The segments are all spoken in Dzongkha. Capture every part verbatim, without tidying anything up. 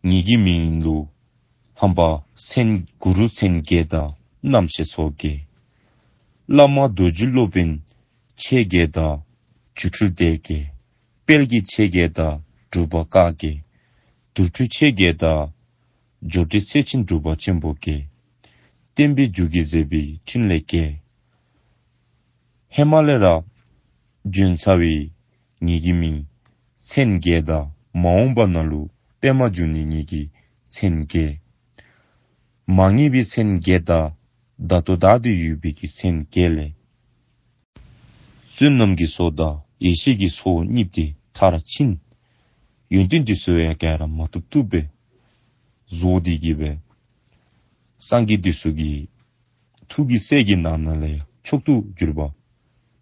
ངེ་གི་མིང་ལུ་ལྷམ་པ་མཚན་གུ་རུ་མཚན་བརྒྱད་དང་རྣམ་ཤེས་ཚོགས་བརྒྱད། བླ་མ་རྡོ་རྗེ་སློབ་དཔོན་མཆེད་བརྒྱད་དང་སྒྱུ་འཕྲུལ་སྡེ་བརྒྱད། དཔལ་གྱི་མཆེད་བརྒྱད་དང་གྲུབ་པ་བཀའ་བརྒྱད། དུར་ཁྲོད་མཆེད་བརྒྱད་དང་སྦྱོར་སྒྲོལ་རྩེ་ཆེན་གྲུབ་པ་ཆེན་པོ་བརྒྱད། བསྟན་པའི་རྒྱུད་ཀྱི་མཛད་པའི་འཕྲིན་ལས་བརྒྱད། ཧེ་མ་ལས་ར་བྱོན་ཚར་བའི་ངེ་གི་མིང་མཚན་བརྒྱད་དང་མ་འོངས་པ་ནང་ལུ་པདྨ་འབྱུང་གནས་ངེ་གི་མཚན་བརྒྱད། མ་ངེས་པའི་མཚན་བརྒྱད་དང་ད་ལྟོ་བདའ་སྟེ་ཡོད་པའི་གི་མཚན་བརྒྱད་ལས། བསོད་ནམས་ཀྱི་ཚོགས་དང་ཡེ་ཤེས་ཀྱི་ཚོགས་གཉིས་དེ་མཐར་ཕྱིན། ཡོན་ཏན་དེ་ཚུ་ཡང་ག་ར་མ་ཐུབ་ཐུབ་སྦེ་བཟོ་སྟེ་གི་སྦེ་སངས་རྒྱས་དེ་ཚུ་གི་ཐུགས་ཀྱི་སྲས་ཀྱི་ནང་ན་ལས་ཡང་མཆོག་ཏུ་གྱུར་པ་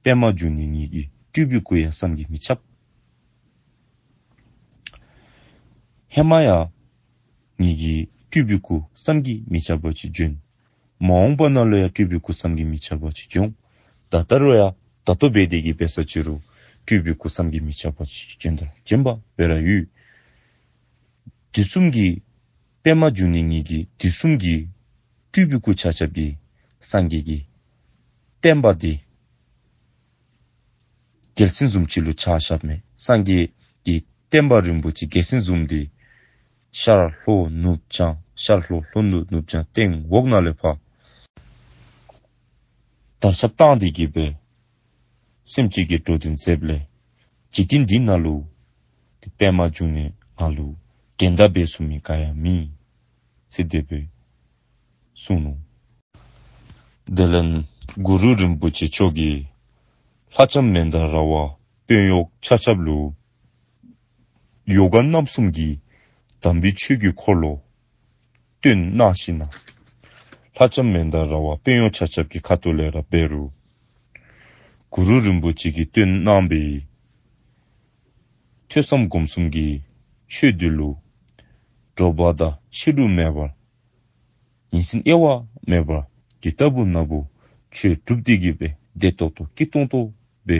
པདྨ་འབྱུང་གནས་ངེ་གི་སྤྲུལ་པའི་སྐུ་ཡང་བསམ་གྱིས་མི་ཁྱབ། ཧེ་མ་ཡང་ངེ་གི་སྤྲུལ་པའི་སྐུ་བསམ་གྱིས་མི་ཁྱབ་པ་ཅིག་བྱོན། མ་འོངས་པ་ནང་ལུ་ཡང་སྤྲུལ་པའི་སྐུ་བསམ་གྱིས་མི་ཁྱབ་པ་ཅིག་འབྱུང་། ད་ལྟ་རུང་ཡང་ད་ལྟོ་འབད་དེ་གི་འབད་ས་ཅིག་རུང་སྤྲུལ་པའི་སྐུ་བསམ་གྱིས་མི་ཁྱབ་པ་ཅིག་བྱོན་དང་བྱོན་པ་སྦེ་ར་ཡོད། དུས་གསུམ་གྱི་པདྨ་འབྱུང་གནས་ངེ་གི་དུས་གསུམ་གྱི་སྤྲུལ་པའི་སྐུ་ཆ་ཁྱབ་ཀྱི་སངས་རྒྱས་ཀྱི་བསྟན་པ་འདི་རྒྱལ་མཚན་བཟུམ་ཅིག་ལུ་ཆ་བཞགཔ་མས། སངས་རྒྱས་ཀྱི་བསྟན་པ་རིན་པོ་ཆེ་རྒྱལ་མཚན་བཟུམ་འདི་ཤར་ལྷོ་ནུབ་བྱང་ཤར་ལྷོ་ལྷོ་ནུབ་ནུབ་བྱང་སྟེང་འོག་ནང་ལས་ཕར་དར་ཁྱབ་བཏང་སྟེ་གི་སྦེ་སེམས་ཅན་གྱི་འགྲོ་དོན་མཛདཔ་ལས་འཇིག་རྟེན་འདི་ནང་ལུ་ཏེ་པདྨ་འབྱུང་གནས་ང་ལུ་འགྲན་ཟླ་འབད་ཚུགས་མི་ག་ཡང་མེད་ཟེར་དེ་སྦེ་གསུངས་ནུག། དེ་ལས་གུ་རུ་རིན་པོ་ཆེ་མཆོག་གིས་ལྷ་ལྕམ་མནྡ་ར་བ་དཔོན་གཡོག་ཆ་ཁྱབ་ལུ་ཡོ་ག་རྣམ་གསུམ་གྱི་དམ་པའི་ཆོས་ཀྱི་འཁོར་ལོ་སྟོན་གནང་ཞིནམ་ལས་ལྷ་ལྕམ་མནྡ་ར་བ་དཔོན་གཡོག་ཆ་ཁྱབ་ཀྱི་ཁ་ཐུག་ལས་ར་འབད་རུང་གུ་རུ་རིན་པོ་ཆེ་གིས་སྟོན་གནང་བའི་ཐོས་བསམ་སྒོམ་གསུམ་གྱི་ཆོས་འདི་ལུ་དྲོ་པ་དང་ཕྱི་རུ་མེད་པར་ཉིན་མཚན་དབྱེ་བ་མེད་པར་དུས་རྟག་བུ་ནམ་བུ་ཆོས་སྒྲུབ་སྟེ་གི་སྦེ་བདེ་ཏོག་ཏོ་སྐྱིད་ཏོང་ཏོ་སྦེ་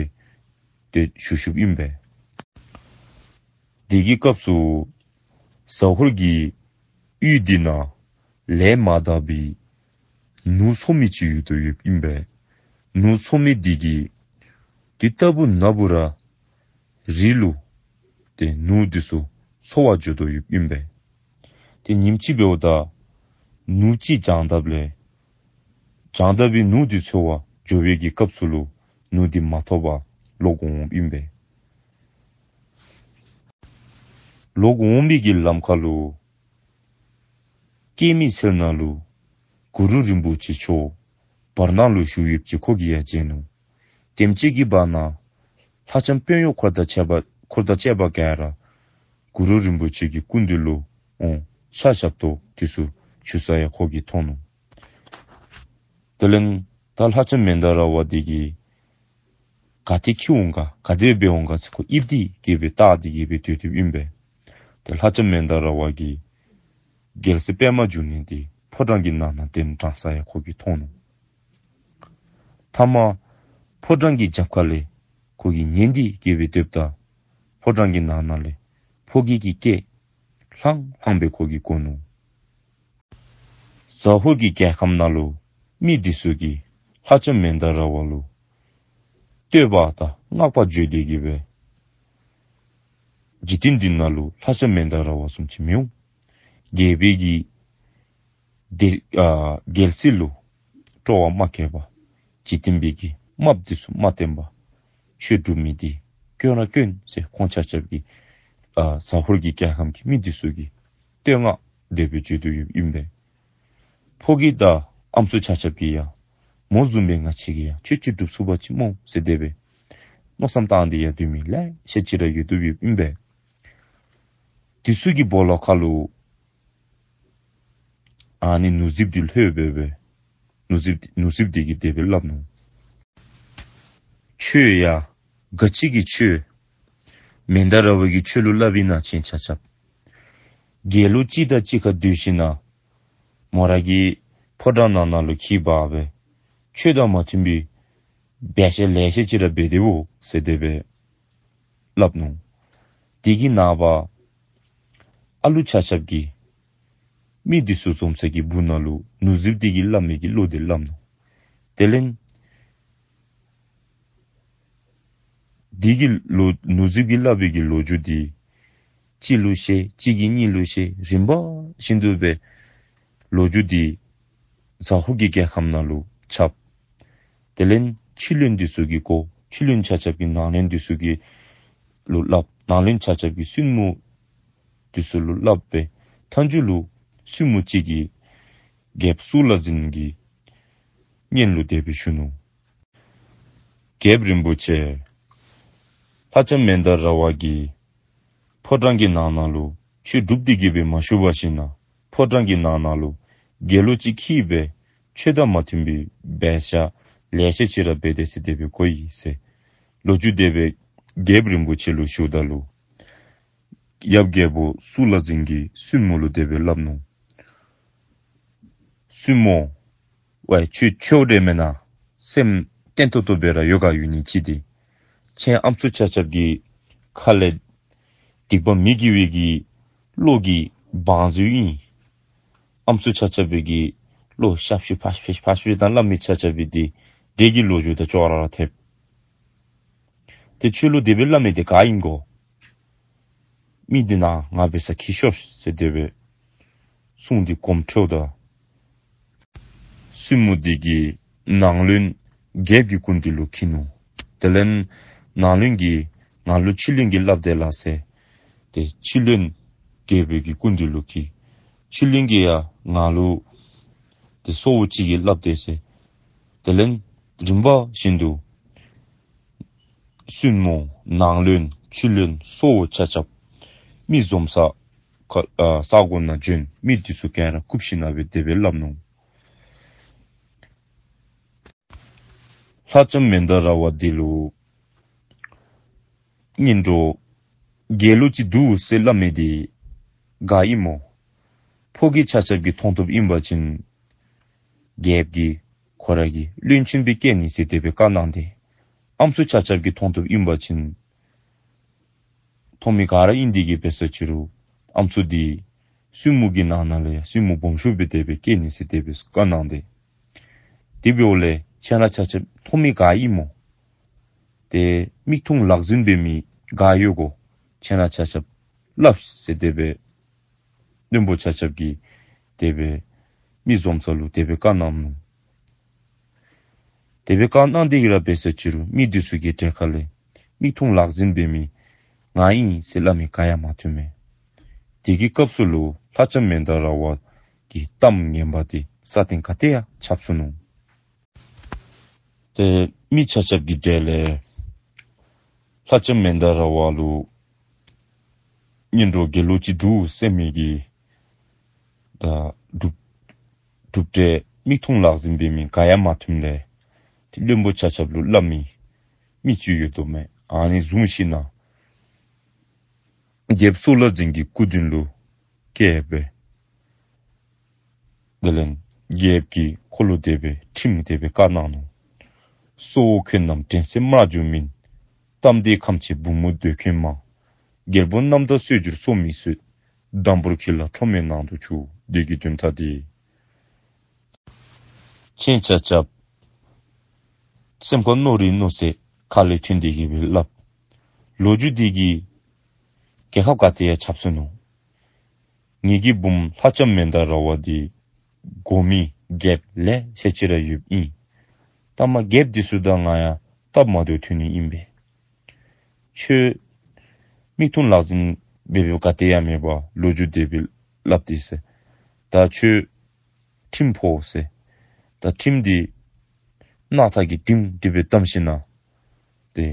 ཏེ་བཞུགས་བཞུགསཔ་ཨིན་པས། དེ་གི་སྐབས་སུ་ཟ་ཧོར་གྱི་ཡུལ་འདི་ནང་ལས་མ་དག་པའི་ནོར་འཚོ་མི་ཅིག་ཡོད་དོ་ཡོདཔ་ཨིན་པས། ནོར་འཚོ་མི་འདི་གིས་དུས་རྟག་བུ་ནམ་བུ་ར་རི་ལུ་ཏེ་ནོར་འདི་ཚུ་འཚོ་བར་འགྱོ་དོ་ཡོདཔ་ཨིན་པས། ཏེ་ཉིནམ་ཅིག་འབདཝ་ད་ནོར་ཅིག་བྱང་དཔ་ལས་བྱང་དཔ་པའི་ནོར་འདི་འཚོལ་བར་འགྱོ་བའི་གི་སྐབས་སུ་ལུ་ནོར་འདི་མ་ཐོབ་པར་ལོག་འོངམ་ཨིན་པས། ལོག་འོང་མི་གི་ལམ་ཁ་ལུ་སྐྱེད་མོས་ཚལ་ནང་ལུ་གུ་རུ་རིན་པོ་ཆེ་མཆོག་བར་སྣང་ལུ་བཞུགས་ཡོདཔ་ཅིག་ཁོ་གིས་ཡང་མཇལ་ནུག། དེམ་ཅིག་གི་བར་ན་ལྷ་ལྕམ་དཔོན་གཡོག་འཁོར་དང་བཅས་པ་འཁོར་དང་བཅས་པ་ག་ར་གུ་རུ་རིན་པོ་ཆེ་གི་སྐུ་མདུན་ལུ་འོང་ཕྱག་ཞབས་ཏོག་འདི་ཚུ་ཞུ་ས་ཡང་ཁོ་གིས་མཐོང་ནུག། དེ་ལས་ད་ལྷ་ལྕམ་མནྡ་ར་བ་འདི་གིས་ག་ཏེ་འཁྱིད་འོང་ག་ག་དེ་འབག་འོང་ག་ཟེར་ཁོ་ཨིབ་སྟེ་གི་སྦེ་བལྟ་སྟེ་གི་སྦེ་སྡོད་དོ་ཨིན་པས། ཏེ་ལྷ་ལྕམ་མནྡ་ར་བ་གིས་རྒྱལ་སྲས་པདྨ་འབྱུང་གནས་འདི་ཕོ་བྲང་གི་ནང་ན་གདན་དྲངས་ས་ཡང་ཁོ་གིས་མཐོང་ནུག། མཐའ་མ་ཕོ་བྲང་གི་རྒྱབ་ཁ་ལས་ཁོ་གིས་ཉན་ཏེ་གི་སྦེ་སྡོདཔ་ད་ཕོ་བྲང་གི་ནང་ན་ལས་ཕོ་སྐྱེས་ཀྱི་སྐད་ལྷང་ལྷང་སྦེ་ཁོ་གིས་གོ་ནུག། ཟ་ཧོར་གྱི་རྒྱལ་ཁམས་ནང་ལུ་མི་འདི་ཚུ་གིས་ལྷ་ལྕམ་མནྡ་ར་བ་ལུ་བསྟོད་པ་དང་བསྔགས་པ་བརྗོད་དེ་གི་སྦེ་འཇིག་རྟེན་འདི་ནང་ལུ་ལྷ་ལྕམ་མནྡ་ར་བ་བཟུམ་ཅིག་མི་འོང་། རྒྱལ་པོའི་གི་སྡེ་ཨ་རྒྱལ་སྲིད་ལུ་སྤྲོ་བ་མ་བསྐྱེད་པར་འཇིག་རྟེན་པའི་གི་རྨགཔ་འདི་ཚུ་མ་བསྟེན་པར་ཆོས་སྒྲུབ་མི་འདི་དཀོན་ར་དཀོན་ཟེར་ཁོང་ཆ་ཁྱབ་ཀྱིས་ཨ་ཟ་ཧོར་གྱི་རྒྱལ་ཁམས་ཀྱི་མི་འདི་ཚུ་གིས་བསྟོད་བསྔགས་དེ་སྦེ་བརྗོད་དོ་ཡོདཔ་ཨིན་པས། ཕོ་སྐྱེས་དང་ཨམ་སྲུ་ཆ་ཁྱབ་ཀྱིས་ཡང་མོ་བཟུམ་སྦེ་ང་བཅས་ཀྱིས་ཡང་ཆོས་ཅིག་སྒྲུབ་ཚུགས་པ་ཅིན་སྨོ་ཟེར་དེ་སྦེ་མནོ་བསམ་བཏང་སྟེ་ཡང་སྡོད་མི་ལེ་ཤ་ཅིག་ར་ཡོད་དོ་ཡོདཔ་ཨིན་པས། དེ་ཚུ་གི་སྦོ་ལོགས་ཁ་ལུ་ཨ་ནི་ནོར་རྫིཔ་འདི་ལྷོད་སྦེ་སྦེ་ནོར་རྫིཔ་ནོར་རྫིཔ་འདི་གིས་དེ་སྦེ་སླབ་ནུག། ཁྱོད་ཡང་ག་ཅི་གི་ཆོས་མནྡ་ར་བ་གི་ཆོས་ལུ་སླབ་ཨིན་ན་ཁྱེད་ཆ་ཁྱབ། རྒྱལ་ལུ་གཅིག་དང་གཅིག་ཁར་སྡོད་ཞིནམ་ལས་མོ་ར་གི་ཕོ་བྲང་ནང་ན་ལུ་འཁྱིད་འབག་སྦེ་ཆོས་དང་མ་མཐུན་པའི་འབད་བཞག་ལེ་ཤ་ཅིག་ར་འབད་དེ་འོང་ཟེར་དེ་སྦེ་སླབ་ནུག། དེ་གི་ནངས་པ་ཨ་ལུ་ཆ་ཁྱབ་ཀྱིས་ མི་འདི་ཚུ་འཛོམས་ས་གི་སྦུག་ན་ལུ་ནོར་རྫིཔ་འདི་གིས་སླབ་མི་གི་བློ་འདི་སླབ་ནུག། དེ་ལས་འདི་གི་བློ་ནོར་རྫིཔ་གིས་སླབ་པའི་གི་ལོ་རྒྱུས་འདི་གཅིག་ལུ་བཤད་གཅིག་གིས་གཉིས་ལུ་བཤད་རིམ་པ་བཞིན་དུ་སྦེ་ལོ་རྒྱུས་འདི་ཟ་ཧོར་གྱི་རྒྱལ་ཁམས་ནང་ལུ་ཁྱབ། དེ་ལས་ཕྱི་བློན་འདི་ཚུ་གིས་གོ། ཕྱི་བློན་ཆ་ཁྱབ་ཀྱིས་ནང་བློན་འདི་ཚུ་གི་ལུ་སླབ། ནང་བློན་ཆ་ཁྱབ་ཀྱིས་བཙུན་མོ་འདི་ཚུ་ལུ་སླབ་སྦེ་མཐའ་མཇུག་ལུ་བཙུན་མོ་གཅིག་གིས་རྒྱལཔོ་གཙུག་ལག་འཛིན་གྱི་སྙན་ལུ་དེ་སྦེ་ཞུ་ནུག། རྒྱལཔོ་རིན་པོ་ཆེ། ལྷ་ལྕམ་མན་དཱ་ར་བ་གིས་ཕོ་བྲང་གི་ནང་ན་ལུ་ཆོས་སྒྲུབ་སྟེ་གི་སྦེ་མ་བཞུགས་པར་ཞིན་ན་ཕོ་བྲང་གི་ནང་ན་ལུ་དགེ་སློང་ཅིག་འཁྱིད་སྦེ་ཆོས་དང་མ་མཐུན་པའི་འབད་བཞག་ལེ་ཤ་ཅིག་ར་འབད་དེས་ཟེར་དེ་སྦེ་གོ་ཡི་ཟེར། ལོ་རྒྱུས་དེ་སྦེ་རྒྱལཔོ་རིན་པོ་ཆེ་ལུ་ཞུཝ་ད་ལུ་ཡབ་རྒྱལ་པོ་གཙུག་ལག་འཛིན་གྱིས་བཙུན་མོ་ལུ་དེ་སྦེ་སླབ་ནུག། བཙུན་མོ། ཝའི་ཁྱོད་ཆོས་འདྲེ་མེན་ན། སེམས་བརྟན་ཏོག་ཏོ་སྦེ་ར་ཡོད་ག་ཡོད་ནི་ཅིག་འདི། ཁྱེད་ཨམ་སྲུ་ཆ་ཁྱབ་ཀྱི་ཁ་ལས་སྡིག་པ་མི་དགེ་བའི་གི་བློ་གི་བང་མཛོད་ཨིན། ཨམ་སྲུ་ཆ་ཁྱབ་པའི་གི་བློ་ཤབ་ཤུབ་ཕ་ཤུབ་ཕ་ཤུབ་དང་སླབ་མི་ཆ་ཁྱབ་པའི་འདི་དེ་གི་ལོ་རྒྱུས་དང་ཅོག་ར་ར་འཐདཔ། ཏེ་ཁྱོད་ལུ་དེ་སྦེ་སླབ་མི་འདི་ག་ཨིན་གོ། མི་འདི་ནཱ་ང་འབད་སར་འཁྱིད་ཤོག་ཟེར་དེ་སྦེ་གསུངས་ཏེ་དགོངསམ་ཁྲེལཝ་ད། བཙུན་མོ་འདི་གིས་ནང་བློན་རྒྱལཔོ་གི་སྐུ་མདུན་ལུ་འཁྱིད་ནུག། དེ་ལས་ནང་བློན་གྱིས་ང་ལུ་ཕྱི་བློན་གྱིས་སླབ་དེས་ལགས་ཟེར། ཏེ་ཕྱི་བློན་རྒྱལ་པོ་གི་སྐུ་མདུན་ལུ་འཁྱིད། ཕྱི་བློན་གྱིས་ཡང་ང་ལུ་ཏེ་གཙོ་བོ་ཅིག་གིས་སླབ་དེས་ཟེར། དེ་ལས་རིམ་པ་བཞིན་དུ་བཙུན་མོ་ནང་བློན་ཕྱི་བློན་གཙོ་བོ་ཆ་ཁྱབ་མི་འཛོམས་ས་ཁ་ཨ་ས་གོ་ནང་བྱོན། མི་འདི་ཚུ་ག་ར་བཀུག་ཞིན་ན་སྦེ་དེ་སྦེ་སླབ་ནུག། ལྷ་ལྕམ་མན་དཱ་ར་བ་འདི་ལུ་གཉེན་གྲོགས་དགེ་སློང་ཅིག་འདུག་ཟེར་སླབ་མི་འདི་ག་ཨིན་མོ། ཕོ་རྒྱས་ཆ་ཁྱབ་ཀྱིས་མཐོང་ཐོབ་ཨིན་པ་ཅིན་རྒྱལཔོ་གིས་ཁོ་ར་གི་བློན་ཆེན་སྦེ་བསྐོ་ནི་ཟེར་དེ་སྦེ་བཀའ་གནང་སྟེ། ཨམ་སྲུ་ཆ་ཁྱབ་ཀྱིས་མཐོང་ཐོབ་ཨིན་པ་ཅིན་མཐོང་མི་ག་ར་ཨིན་དེ་གིས་འབད་སོང་ཅི་རུང་ཨམ་སྲུ་འདི་བཙུན་མོ་གི་ནང་ན་ལས་ཡང་བཙུན་མོ་སྦོམ་ཤོས་སྦེ་དེ་སྦེ་བསྐོ་ནི་ཟེར་དེ་སྦེ་བཀའ་གནང་སྟེ། དེ་འབདཝ་ལས་ཁྱེད་ར་ཆ་ཁྱབ་མཐོང་མི་ག་ཨིན་མོ། ཏེ་མིག་མཐོང་ལག་ཟིན་འབད་མི་ག་ཡོད་གོ། ཁྱེད་ར་ཆ་ཁྱབ་སླབ་ཟེར་དེ་སྦེ་བློན་པོ་ཆ་ཁྱབ་ཀྱིས་དེ་སྦེ་མི་འཛོམས་ས་ལུ་དེ་སྦེ་བཀའ་གནང་ནུག། དེ་སྦེ་བཀའ་གནང་སྟེ་གི་ར་འབད་སོང་ཅི་རུང་མི་འདི་ཚུ་གི་གྲལ་ཁ་ལས་མིག་མཐོང་ལག་ཟིན་འབད་མི་ང་ཨིན་ཟེར་སླབ་མི་ག་ཡང་མ་ཐོནམ་མས། དེ་གི་སྐབས་སུ་ལུ་ལྷ་ལྕམ་མན་དཱ་ར་བ་གི་གཏམ་ངན་པ་འདི་ས་སྟེང་ག་ཏེ་ཡང་ཁྱབ་སོ་ནུག། ཏེ་མི་ཆ་ཁྱབ་ཀྱི་གྲལ་ལས་ལྷ་ལྕམ་མན་དཱ་ར་བ་ལུ་གཉེན་གྲོགས་དགེ་སློང་ཅིག་འདུག་ཟེར་མི་གི་ད་གྲུབ་གྲུབ་འབྲས་མིག་མཐོང་ལག་ཟིན་འབད་མི་ག་ཡང་མ་ཐོནམ་ལས་ཏེ་བློན་པོ་ཆ་ཁྱབ་ལུ་སླབ་མི་མི་ཅིག་ཡོདཔ་མས། ཨ་ནི་བཟུང་ཞིན་ན་རྒྱལཔོ་གཙུག་ལག་འཛིན་གྱི་སྐུ་མདུན་ལུ་བསྐྱལ་སྦེ་དེ་ལས་རྒྱལཔོ་གིས་ཁོ་ལུ་དེ་སྦེ་ཁྲིམས་དེ་སྦེ་བཀའ་གནང་ནུག། སྲོག་འཁོར་རྣམས་དྲན་སེམས་དམར་འགྱུར་མིན། གཏམ་འདི་ཁམས་ཆེ་བུ་མོ་འདོད་མཁན་མང་། རྒྱལ་པོ་རྣམ་དག་གསོད་འགྱུར་སྲོག་མི་གསོད། འདམ་བུར་འཁྱིལ་ལ་ཁྲོ་མོའི་ནང་དུ་ཆུག། འདི་གི་དོན་དག་འདི་ཁྱེད་ཆ་ཁྱབ་སེམས་ཁར་མནོ་རི་མནོ་ཚད་ཁ་ལས་ཐོན་ཏེ་གི་སྦེ་སླབ། ལོ་རྒྱུས་འདི་གིས་རྒྱལ་ཁབ་ག་ཏེ་ཡང་ཁྱབ་སོ་ནུག། ངེ་གི་བུམོ་ལྷ་ལྕམ་མན་དཱ་ར་བ་འདི་དགོ་མི་རྒྱལཔོ་ལེ་ཤ་ཅིག་ར་ཡོདཔ་ཨིན། ད་མ་རྒྱལཔོ་འདི་ཚུ་དང་ང་ཡང་སྟབས་མ་བདེཝ་ཐོན་ནི་ཨིན་པས། ཁྱོད་མིག་མཐོང་ལག་ཟིན་འབད་འབདཝ་ག་ཏེ་ཡང་མེད་པར་ལོ་རྒྱུས་དེ་སྦེ་སླབ་སྟེ་ཟེར། ད་ཁྱོད་ཁྲིམས་ཕོག་ཟེར། ད་ཁྲིམས་འདི་སྣ་ཐག་གི་ཁྲིམས་འདི་སྦེ་བསྡམས་ཞིན་ན་ཏེ་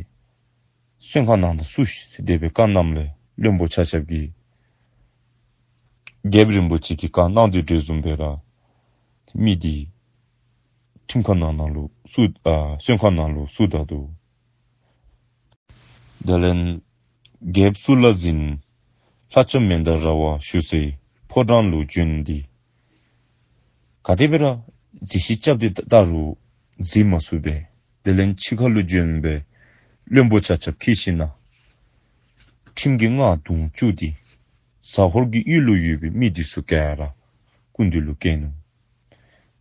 བཙོན་ཁང་ནང་ན་བཙུགས་ཤིག་ཟེར་དེ་སྦེ་བཀའ་གནངམ་ལས་བློན་པོ་ཆ་ཁྱབ་ཀྱིས་རྒྱལཔོ་རིན་པོ་ཆེ་གིས་བཀའ་གནང་དོ་བཟུམ་སྦེ་ར་མི་འདི་ཁྲིམས་ཁང་ནང་ན་ལུ་བཙུགས་ཨ་བཙོན་ཁང་ནང་ལུ་བཙུགས་ད་ནུག། དེ་ལས་རྒྱལཔོ་གཙུག་ལག་འཛིན་ལྷ་ལྕམ་མན་དཱ་ར་བ་བཞུགས་སའི་ཕོ་བྲང་ལུ་བྱོན་ཏེ་ག་དེ་སྦེ་ར་གཟིགས་ཞིབ་རྐྱབ་སྟེ་བལྟ་རུང་གཟིགས་མ་ཚུགས་པས། དེ་ལས་ཕྱི་ཁ་ལུ་བྱོན་སྦེ་བློན་པོ་ཆ་ཁྱབ་འཁྱིད་ཞིན་ན་ཁྲིམས་ཀྱི་མངའ་གདུང་བཅུག་སྟེ་ཟ་ཧོར་གྱི་ཡུལ་ལུ་ཡོད་པའི་མི་འདི་ཚུ་ག་ར་ སྐུ་མདུན་ལུ་བསྐྱལ་ནུག།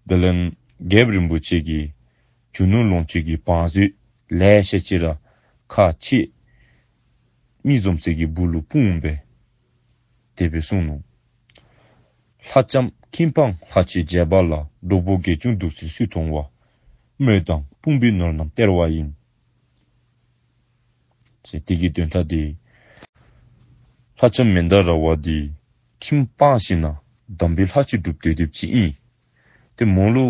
དེ་ལས་རྒྱལཔོ་རིན་པོ་ཆེ་གིས་རྒྱུ་ནོར་ལོངས་སྤྱོད་ཀྱི་བང་མཛོད་ལེ་ཤ་ཅིག་ར་ཁག་ཆེ་མི་འཛོམས་སའི་གི་སྦུག་ལུ་སྤུངས་སྦེ་དེ་སྦེ་གསུངས་ནུག། ལྷ་ལྕམ་ཁྱིམ་སྤངས་ལྷ་ཆོས་མཇལ་བ་ལ། འབྲོག་པོ་དགེ་སྦྱོང་འདུག་ཟེར་སུས་མཐོང་བ། མོས་དང་དཔུང་པའི་ནོར་རྣམས་སྟེར་བ་ཡིན། ཟེར་དེ་གི་དོན་དག་འདི་ལྷ་ལྕམ་མནྡ་ར་བ་འདི་ཁྱིམ་སྤངས་ཞིནམ་ལས་དམ་པའི་ལྷ་ཆོས་སྒྲུབ་སྡོད་སྡོདཔ་ཅིག་ཨིན། ཏེ་མོ་ལུ་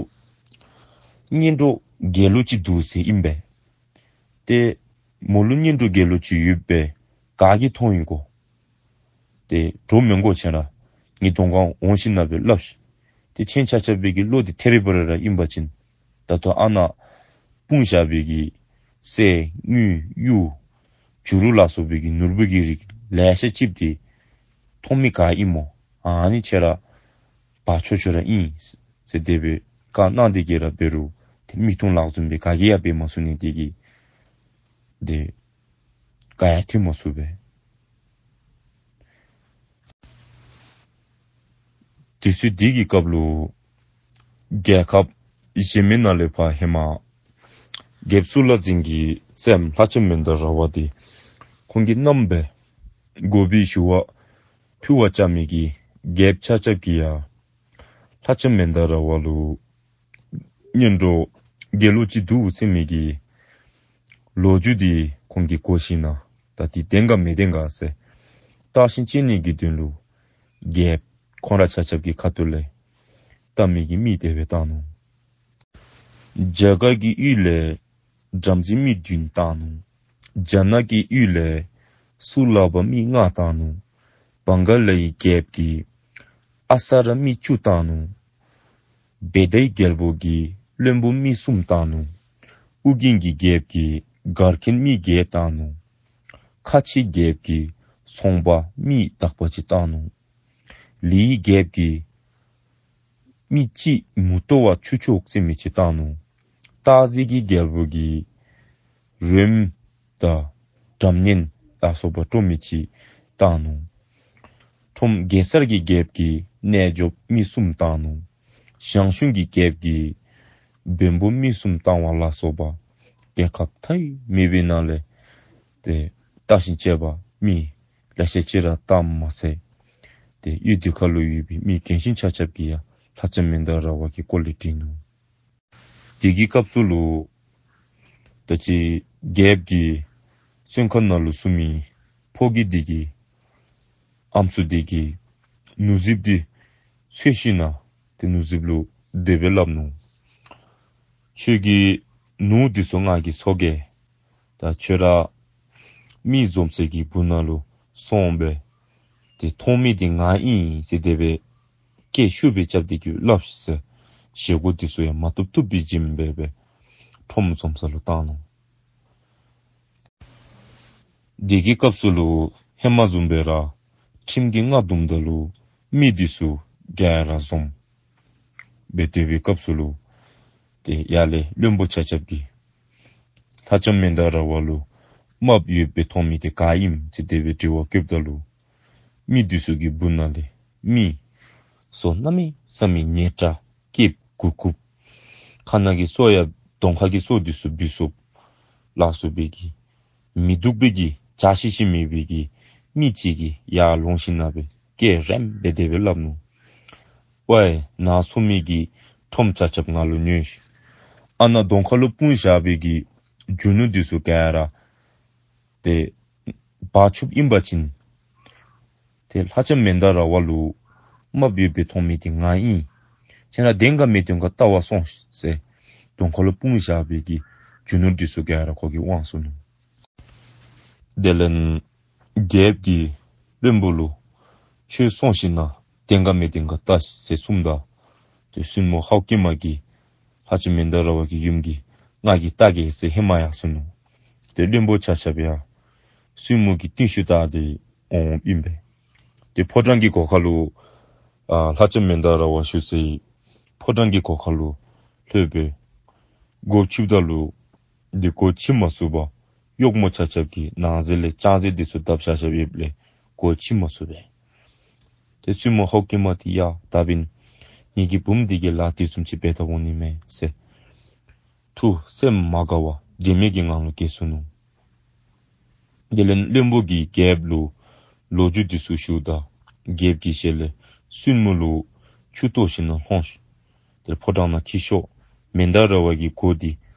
གཉེན་གྲོགས་དགེ་སློང་ཅིག་འདུག་ཟེར་ཨིན་པས། ཏེ་མོ་ལུ་གཉེན་གྲོགས་དགེ་སློང་ཅིག་ཡོདཔ་སྦེ་ག་གིས་མཐོང་ཡི་གོ། ཏེ་འདྲོག་མི་དགོ། ཁྱེད་ར་ངེའི་གདོང་ཁར་འོང་ཞིནམ་ལས་སྦེ་སླབ་ཤིག། ཏེ་ཁྱེད་ཆ་ཁྱབ་སྦེ་གི་བློ་འདི་ཐེ་རི་བ་རི་ར་ཨིན་པ་ཅིན་ད་ལྟོ་ཨ་ནཱ་སྤུངས་བཞག་པའི་གི་གསེར་དངུལ་གཡུ་བྱུ་རུ་ལ་སོགས་པའི་གི་ནོར་བུ་གི་རིགས་ལེ་ཤ་ཅིག་འདི་མཐོང་མི་ག་ཨིན་མོ། ཨ་ནི་ཁྱེད་ར་འབག་ཆོག་ཆོག་ར་ཨིན་ཟེར་དེ་སྦེ་བཀའ་གནང་སྟེ་གི་ར་འབད་རུང་ཏེ་མིག་མཐོང་ལག་བཟུང་སྦེ་ག་གིས་ཡང་འབད་མ་ཚུགས་ནི་དེ་གིས་ཏེ་ག་ཡང་ཐོན་མ་ཚུགས་པས། དུས་ཚོད་དེ་གི་སྐབས་ལུ་རྒྱལ་ཁབ་གཞན་མི་ནང་ལས་ཕར་ཧེ་མ་རྒྱལཔོ་གཙུག་ལག་འཛིན་གྱི་སྲསམོ་ལྷ་ལྕམ་མནྡ་ར་བ་འདི་ཁོང་གི་མནའམ་སྦེ་དགོ་པའི་ཞུ་བ་ཕུལ་བར་བཅར་མི་གི་རྒྱལཔོ་ཆ་ཁྱབ་ཀྱིས་ཡང་ལྷ་ལྕམ་མནྡ་ར་བ་ལུ་གཉེན་གྲོགས་དགེ་སློང་ཅིག་འདུག་ཟེར་མི་གི་ལོ་རྒྱུས་འདི་ཁོང་གིས་གོ་ཞིནམ་ལས་ད་འདི་བདེན་ག་མི་བདེན་ག་ཟེར་བརྟག་ཞིབ་དཔྱད་ནི་གི་དོན་ལུ་རྒྱལཔོ་ཁོང་ར་ཆ་ཁྱབ་ཀྱི་ཁ་ཐུག་ལས་བལྟ་མི་གི་མི་དེ་སྦེ་བཏང་ནུག། རྒྱ་གར་གྱི་ཡུལ་ལས་བྲམ་ཟེ་མི་བདུན་བཏང་ནུག། རྒྱ་ནག་གི་ཡུལ་ལས་གཙུག་ལག་པ་མི་ལྔ་བཏང་ནུག། བང་ག་ལའི་རྒྱལཔོ་གིས་ཨ་ས་ར་མི་བཅུ་བཏང་ནུག། བེ་དའི་རྒྱལ་པོ་གིས་བློན་པོ་མི་གསུམ་བཏང་ནུག། ཨུ་རྒྱན་གྱི་རྒྱལཔོ་གིས་གར་མཁན་མི་བརྒྱད་བཏང་ནུག། ཁ་ཆེ་རྒྱལཔོ་གིས་ཚོང་པ་མི་དག་པ་ཅིག་བཏང་ནུག། ལིའི་རྒྱལཔོ་གིས་མི་གཅིག་མུ་ཏོ་བ་ཆུ་ཕྱོགས་ཟེར་མི་ཅིག་བཏང་ནུག། སྟག་གཟིག་གི་རྒྱལ་པོ་གིས་རོལམོ་དང་སྒྲ་སྙན་ལ་སོགས་པ་དཀྲོལ་མི་ཅིག་བཏང་ནུག། ཁྲོམ་གེ་སར་གྱི་རྒྱལཔོ་གིས་རྣལ་འབྱོརཔ་མི་གསུམ་བཏང་ནུག། ཞང་ཞུང་གི་རྒྱལཔོ་གིས་བོན་པོ་མི་གསུམ་བཏང་བ་ལ་སོགས་པ་རྒྱལ་ཁབ་མཐའ་ཡས་མེད་པའི་ནང་ལས་ཏེ་བརྟག་ཞིབ་དཔྱད་པ་མི་ལེ་ཤ་ཅིག་ར་བཏངམ་མ་ཚད་ཏེ་ཡུལ་དེ་ཁ་ལུ་ཡོད་པའི་མི་རྒན་གཞོན་ཆ་ཁྱབ་ཀྱིས་ཡང་ལྷ་ལྕམ་མནྡ་ར་བ་གི་སྐོར་ལས་དྲིས་ནུག། དེ་གི་སྐབས་སུ་ལུ་ད་ཅི་རྒྱལཔོ་གིས་བཙོན་ཁང་ནང་ལུ་བཙུགས་མི་ཕོ་རྒྱས་དེ་གིས་ཨམ་སྲུ་དེ་གིས་ནོར་རྫིཔ་དེ་འཚོལ་ཞིནམ་ལས་ཏེ་ནོར་རྫིཔ་ལུ་དེ་སྦེ་སླབ་ནུག། ཁྱོད་ཀྱི་ནོར་དེ་ཚུ་ང་གིས་འཚོལ་གེ། ད་ཁྱོད་ར་མི་འཛོམས་སའི་གི་སྦུག་ནང་ལུ་སོང་སྦེ་ཏེ་མཐོང་མི་དེ་ང་ཨིན་ཟེར་དེ་སྦེ་སྐད་ཤུགས་སྦེ་རྐྱབ་སྟེ་གི་སླབ་ཤིག་ཟེར། བཞེས་སྒོ་དེ་ཚུ་ཡང་མ་ཐོབ་ཐོབ་པའི་བྱེམ་སྦེ་སྦེ་ཁྲོམ་འཛོམས་ས་ལུ་བཏང་ནུག། དེ་གི་སྐབས་སུ་ལུ་ཧེ་མ་བཟུམ་སྦེ་ར་ཁྲིམས་ཀྱི་རྔ་བརྡུངམ་ད་ལུ་མི་དེ་ཚུ་ག་ར་འཛོམས་སྦེ་སྡོད་པའི་སྐབས་སུ་ལུ་ཏེ་ཡར་ལས་བློན་པོ་ཆ་ཁྱབ་ཀྱིས་ལྷ་ལྕམ་མནྡ་ར་བ་ལུ་རྨགཔ་ཡོདཔ་སྦེ་མཐོང་མི་དེ་ག་ཨིནམ་ཟེར་དེ་སྦེ་དྲི་བ་བཀོདཔ་ད་ལུ་མི་དེ་ཚུ་གི་སྦུག་ནང་ལས་མི་སོ་གནམ་མེད་ས་མེད་ཉེ་དྲགས་སྐྱེས་དགུ་རྐུབ་ཁ་ནང་གི་སོ་ཡང་གདོང་ཁ་གི་སོ་དེ་ཚུ་འབུ་སོཔ་ལ་སོགས་པའི་གི་མི་སྡུག་པའི་གི་བྱ་ཤི་ཤི་མེད་པའི་གི་མི་ཅིག་གིས་ཡར་ལོང་ཞིནམ་ལས་སྦེ་སྐད་རནམ་སྦེ་དེ་སྦེ་སླབ་ནུག། ཝའེ་ནཱ་ཚོགས་མི་གི་ཁྲོམ་ཆ་ཁྱབ་ང་ལུ་ཉོན་ཤིག། ཨ་ནཱ་གདོང་ཁ་ལུ་སྤུངས་བཞག་པའི་གི་རྒྱུ་ནོར་དེ་ཚུ་ག་ར་ཏེ་འབག་ཆོགཔ་ཨིན་པ་ཅིན་ཏེ་ལྷ་ལྕམ་མནྡ་ར་བ་ལུ་རྨགཔ་ཡོདཔ་སྦེ་མཐོང་མི་དེ་ང་ཨིན། ཁྱེད་ར་བདེན་ག་མི་བདེན་ག་བལྟ་བར་སོང་ཟེར་གདོང་ཁ་ལུ་སྤུངས་བཞག་པའི་གི་རྒྱུ་ནོར་དེ་ཚུ་ག་ར་ཁོ་གིས་དབང་ཚུགས་ནུག། དེ་ལས་རྒྱལཔོ་གིས་བློན་པོ་ལུ་ཁྱོད་སོང་ཞིནམ་ལས་བདེན་ག་མི་བདེན་ག་བལྟ་ཟེར་གསུངམ་ད་ཏེ་བཙུན་མོ་ཧའུ་ཀྲི་མ་གིས་ལྷ་ལྕམ་མནྡ་ར་བ་གི་ཡུམ་གྱིས་ང་གིས་བལྟ་གེ་ཟེར་ཧེ་མ་ཡར་སོང་ནུག། ཏེ་བློན་པོ་ཆ་ཁྱབ་ཡང་བཙུན་མོ་གི་རྟིང་ཤུལ་བདའ་སྟེ་འོངམ་ཨིན་པས། ཏེ་ཕོ་བྲང་གི་སྒོ་ཁ་ལུ་ཨ་ལྷ་ལྕམ་མནྡ་ར་བ་བཞུགས་སའི་ཕོ་བྲང་གི་སྒོ་ཁ་ལུ་ལྷོདཔ་སྦེ་སྒོ་ཕྱེཝ་ད་ལུ་ཏེ་སྒོ་ཕྱེ་མ་ཚུགས་པར་གཡོགམོ་ཆ་ཁྱབ་ཀྱིས་ནང་གཟེར་ལས་ལྕང་གཟེར་དེ་ཚུ་བརྡབ་བཞག་བཞགཔ་ཡོདཔ་ལས་སྒོ་ཕྱེ་མ་ཚུགས་པས། ཏེ་བཙུན་མོ་ཧའུ་ཀྲི་མ་དེ་ཡང་ད་འབདན་ ངེ་གི་བུམོ་འདི་གིས་ལཱ་དེ་བཟུམ་ཅིག་འབད་དོ་འོང་ནི་མས་ཟེར། ཐུགས་སེམས་མ་དགའ་བར་དྲན་མེད་ཀྱི་ངང་ལུ་བརྒྱལ་སོ་ནུག། དེ་ལས་བློན་པོ་གིས་རྒྱལཔོ་ལུ་ལོ་རྒྱུས་འདི་ཚུ་ཞུཝ་ད་རྒྱལཔོ་གིས་ཞལ་ལས་བཙུན་མོ་ལུ་ཆུ་གཏོར་ཞིནམ་ལས་ལྷོང་ཤོག། དེ་ཕོ་བྲང་ནང་འཁྱིད་ཤོག། མནྡ་ར་བ་གི་སྒོ་འདི་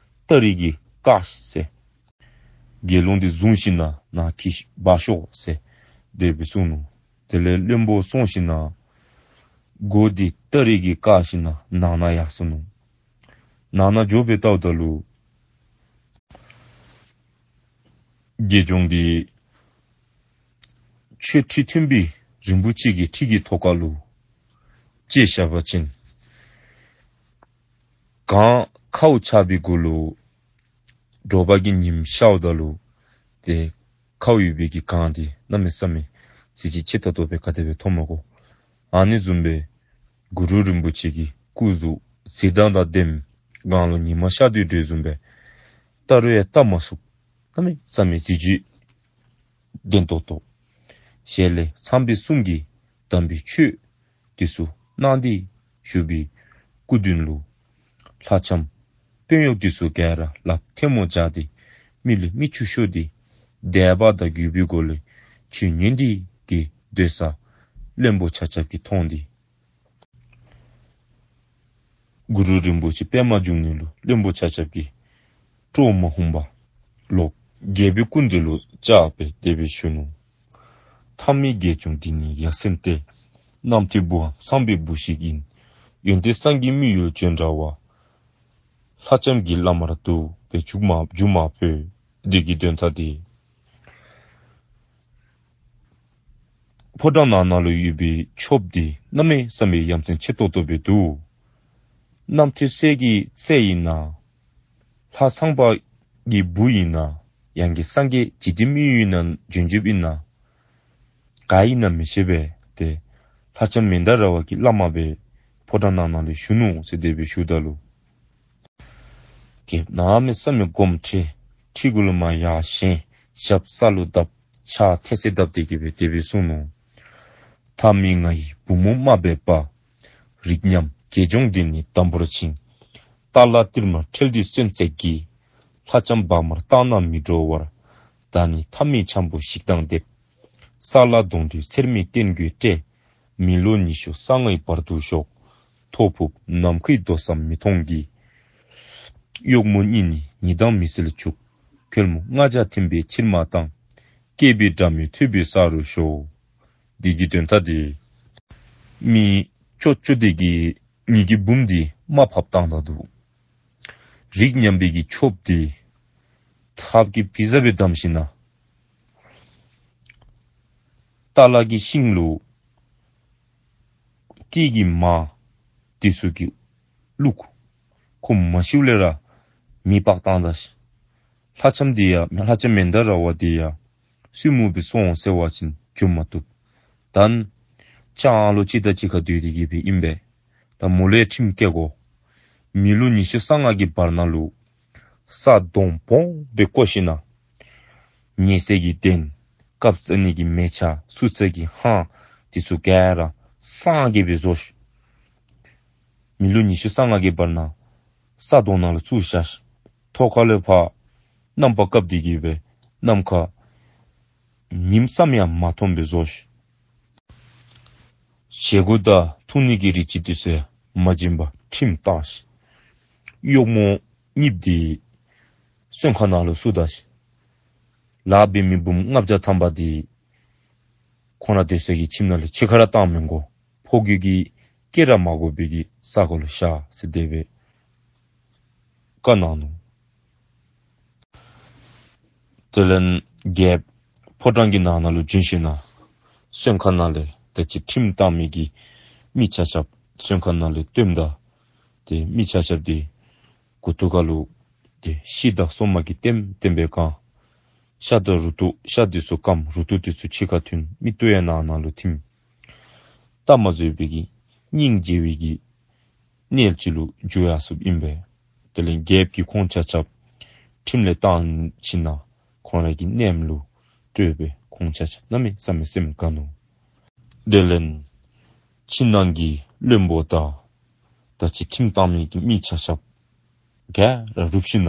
སྟ་རེ་གིས་བཀག་ཟེར། དགེ་སློང་འདི་བཟུང་ཞིནམ་ལས་ནཱ་འཁྱིད་འབག་ཤོག་ཟེར་དེ་སྦེ་གསུངས་ནུག། དེ་ལས་བློན་པོ་སོང་ཞིནམ་ལས་སྒོ་འདི་སྟ་རེ་གིས་བཀག་ཞིནམ་ལས་ནང་ན་ཡར་སོ་ནུག། ནང་ན་འགྱོ་སྦེ་བལྟཝ་ད་ལུ་དགེ་སྦྱོང་འདི་ཆོས་ཁྲི་མཐོན་པོའི་རིན་པོ་ཆེ་གི་ཁྲི་གི་ཐོག་ཁ་ལུ་བཅད་བཞག་པ་ཅིན་གངས་ཁཝ་ཆགས་པའི་གུ་ལུ་དྲོ་པ་གི་ཉིམ་ཤརཝ་ད་ལུ་ཏེ་ཁཝ་ཡོད་པའི་གི་གངས་འདི་གནམ་མེད་ས་མེད་གཟི་བརྗིད་ཆེ་ཏོག་ཏོ་སྦེ་ག་དེ་སྦེ་མཐོངམ་མས་གོ། ཨ་ནི་བཟུམ་སྦེ་གུ་རུ་རིན་པོ་ཆེ་གི་སྐུ་གཟུགས་གཟི་མདངས་དང་ལྡནམ་གངས་ལུ་ཉི་མ་ཤར་དོ་དོ་བཟུམ་སྦེ་བལྟ་རུང་ཡང་བལྟ་མ་ཚུགསཔ་གནམ་མེད་ས་མེད་གཟི་བརྗིད་ལྡན་ཏོག་ཏོ། ཞལ་ལས་ཚངས་པའི་གསུང་གིས་དམ་པའི་ཆོས་འདི་ཚུ་གནང་སྟེ་བཞུགས་པའི་སྐུ་མདུན་ལུ་ལྷ་ལྕམ་དཔོན་གཡོག་འདི་ཚུ་ག་ར་ལགཔ་ཐལ་མོ་སྦྱར་ཏེ་མིག་ལས་མིག་ཆུ་ཤོར་ཏེ་དད་པ་དང་གུས་པའི་སྒོ་ལས་ཆོས་ཉན་ཏེ་གི་སྡོད་ས་བློན་པོ་ཆ་ཁྱབ་ཀྱིས་མཐོང་སྟེ་གུ་རུ་རིན་པོ་ཆེ་པདྨ་འབྱུང་གནས་ལུ་བློན་པོ་ཆ་ཁྱབ་ཀྱིས་སྤྲོ་མ་ཧུམ་པར་ལོག་རྒྱལ་པོའི་སྐུ་མདུན་ལུ་བཅར་སྦེ་དེ་སྦེ་ཞུ་ནུག། མཐའ་མའི་དགེ་སྦྱོང་འདི་ནི་ཡ་མཚན་ཏེ། རྣམ་ཐོས་བུའམ་བསམ་པའི་བུ་ཞིག་ཡིན། ཡོན་ཏན་སངས་རྒྱས་མི་ཡུལ་བྱོན་འདྲ་བ། ལྷ་ལྕམ་གྱི་བླ་མར་འདུག་པས་འཇུག་མ་འཇུག་མ་ཕོད། འདི་གི་དོན་དག་འདི་ཕོ་བྲང་ནང་ན་ལུ་ཡོད་པའི་ཆོསཔ་འདི་གནམ་མེད་ས་མེད་ཡ་མཚན་ཆེ་ཏོག་ཏོ་སྦེ་འདུག། རྣམ་ཐོས་སྲས་ཀྱི་སྲས་ཨིན་ན། ལྷ་ཚངས་པ་གི་བུ་ཨིན་ན། ཡང་གི་སངས་རྒྱས་འཇིག་རྟེན་མི་ཡུལ་ནང་བྱོན་བྱོནམ་ཨིན་ན། ག་ཨིན་ན་མི་ཤེས་པས། ཏེ་ལྷ་ལྕམ་མནྡ་ར་བ་གི་བླ་མ་སྦེ་ཕོ་བྲང་ནང་ན་ལུ་བཞུགས་ནུག་ཟེར་དེ་སྦེ་ཞུཝ་ད་ལུ་རྒྱལཔོ་གནམ་མེད་ས་མེད་དགོངསམ་ཁྲེལ། ཁྲི་གུ་ལུ་མར་ཡར་བཞེངས། ཞབས་ས་ལུ་བརྡབ། ཕྱག་འཚལ་ཏེ་བརྡབ་སྟེ་གི་སྦེ་དེ་སྦེ་གསུངས་ནུག། མཐའ་མི་ང་ཡི་བུ་མོ་མ་སྦེད་པ། རིགས་ཉམས་དགེ་སྦྱོང་འདི་ནི་དམ་པོར་བཅིངས། ཏཱ་ལ་ཏིར་མར་ཁྲེལ་འདི་གསོན་བཙལ་གྱིས། ལྷ་ལྕམ་བག་མར་བཏང་ན་མི་འགྲོ་བར། ད་ནི་མཐའ་མི་འཆམ་པོ་ཞིག་དང་སྡེབ། ས་ལ་དོང་འདི་ཚེར་མའི་སྟེང་གུ་སྤྲད། མི་ལོ་ཉི་ཤུ་རྩ་ལྔའི་བར་དུ་ཞོག། ཐོ་ཕོག་ནམ་མཁའི་རྡོ་ཟམ་མི་མཐོང་གི། གཡོག་མོ་གཉིས་ནི་ཉི་དང་མི་བསྲེལ་བྱུག། ཁོལ་མོ་ལྔ་བརྒྱ་ཐིམ་པའི་ཕྱིར་མ་བཏང་། སྐྱེས་པའི་སྒྲ་མི་ཐོས་པའི་ས་རུ་ཞོག། འདི་གི་དོན་དག་འདི་མི་ཅོག་ཅོག་འདི་གིས་ངེ་གི་བུམོ་འདི་མར་ཕབ་བཏང་ད་འདུག། རིགས་ཉམས་པའི་གི་ཆོསཔ་འདི་ཐབས་ཀྱིས་བི་ཟ་སྦེ་བསྡམས་ཞིནམ་ལས་ཏཱ་ལ་གི་ཤིང་ལུ་སྐྱེས་ཀྱི་མ་འདི་ཚུ་གིས་བླུགས། ཁོ་མ་ཤིཝ་ལས་ར་མེ་སྤར་བཏང་ད་ཤིག། ལྷ་ལྕམ་འདི་ཡང་ལྷ་ལྕམ་མནྡ་ར་བ་འདི་ཡང་བཙུན་མོ་སྦེ་སོང་ཟེར་བ་ཅིན་འགྱོ་མ་བཏུབ། ད་ནི་ལྕང་ལོ་གཅིག་དང་གཅིག་ཁར་སྡོད་དེ་གི་སྦེ་ཨིན་པས། ད་མོ་ལུ་ཡང་ཁྲིམས་བཀལ་དགོ། མི་ལོ་ཉི་ཤུ་རྩ་ལྔ་གི་བར་ན་ལུ་ས་དོང་སྦོམ་སྦེ་བརྐོ་ཞིནམ་ལས་ཉལ་སའི་གི་གདན་སྐབས་བཙུགས་ནི་གི་མལ་ཆ་བཙུགས་སའི་གི་ཧང་འདི་ཚུ་ག་ར་སངས་རྒྱས་སྦེ་བཟོ་ཤིག། མི་ལོ་ཉི་ཤུ་རྩ་ལྔ་གི་བར་ན་ས་དོང་ནང་ལུ་བཙུགས་བཞག་ཤིག། ཐོག་ཁ་ལས་ཕར་གནམ་པ་བཀབ་སྟེ་གི་སྦེ་ནམ་མཁའ་ཉིམ་ཙམ་ཡང་མ་མཐོངམ་སྦེ་བཟོ་ཤིག། བཞེས་སྒོ་དང་འཐུང་ནི་གི་རིགས་ཅིག་འདི་ཚུ་ཡང་མ་བྱིན་པར་ཁྲིམས་བཏང་ཤིག། གཡོག་མོ་གཉིསཔོ་འདི་བཙོན་ཁང་ནང་ལུ་བཙུགས་ད་ཤིག། ལཱ་འབད་མི་བུམོ་ལྔ་བརྒྱ་ཐམ་པ་འདི་ཁོང་ར་སྡོད་སའི་གི་ཁྱིམ་ནང་ལས་ཕྱི་ཁར་ར་བཏང་མི་དགོ། ཕོ་རྒོད་ཀྱི་སྐད་ར་མ་གོ་བའི་གི་ས་གོ་ལུ་བཞག་ཟེར་དེ་སྦེ་བཀའ་གནང་ནུག། དེ་ལས་རྒྱལཔོ་ཕོ་བྲང་གི་ནང་ན་ལུ་བྱོན་ཞིནམ་ལས་བཙོན་ཁང་ནང་ལས་ད་ཅི་ཁྲིམས་བཏང་མི་གི་མི་ཆ་ཁྱབ་བཙོན་ཁང་ནང་ལས་བཏོནམ་ད་ཏེ་མི་ཆ་ཁྱབ་འདི་མགུ་ཏོ་ཁ་ལུ་ཏེ་ཤིང་དང་སོ་མ་གིས་ལྟེམ་ལྟེམ་སྦེ་བཀང་། ཤ་དང་རུ་ཏོ་ཤ་འདི་ཚུ་སྐམ། རུ་ཏོ་འདི་ཚུ་ཕྱི་ཁར་ཐོན། མིག་ཏོ་ཡང་ནང་ན་ལུ་ཐིམ། ལྟ་མ་བཟོད་པའི་གི་སྙིང་རྗེ་བའི་གི་གནས་ཅིག་ལུ་འགྱུར་ཡར་སོཔ་ཨིན་པས། དེ་ལས་རྒྱལཔོ་གིས་ཁོང་ཆ་ཁྱབ་ཁྲིམས་ལས་བཏང་ཞིནམ་ལས་ཁོང་རའི་གི་གནས་ལུ་སྤྲོད་སྦེ་ཁོང་ཆ་ཁྱབ་གནམ་མེད་ས་མེད་སེམས་དགའ་ནུག། དེ་ལས་ཕྱི་ནང་གི་བློན་པོ་དང་ ད་ཅི་ཁྲིམས་བཏང་མི་གི་མི་ཆ་ཁྱབ་ག་ར་རུབ་ཞིནམ་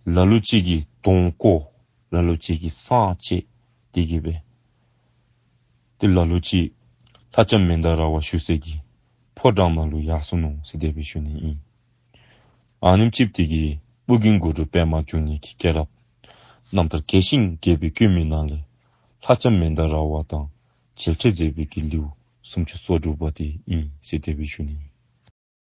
ལས་ལ་ལུ་ཅིག་གིས་གདོང་བཀོག། ལ་ལུ་ཅིག་གིས་སྲང་བཅད་དེ་གིས་སྦེ་ཏེ་ལ་ལུ་ཅིག་ལྷ་ལྕམ་མན་དཱ་ར་བ་བཞུགས་སའི་གི་ཕོ་བྲང་ནང་ལུ་ཡར་སོང་ནུག་ཟེར་དེ་སྦེ་ཞུ་ནི་ཨིན། ཨ་ནེམ་ཅིག་དེ་གིས་ཨོ་རྒྱན་གུ་རུ་པདྨ་འབྱུང་གནས་ཀྱི་སྐྱེས་རབས་རྣམ་ཐར་རྒྱས་ཤིང་རྒྱས་པར་བཀོད་མི་ནང་ལས་ལྷ་ལྕམ་མན་དཱ་ར་བ་དང་མཇལ་འཕྲད་མཛད་པའི་གི་ལེའུ་སུམ་ཅུ་སོ་དྲུག་པ་དེ་ཨིན་ཟེར་དེ་སྦེ་ཞུ་ནི་ཨིན།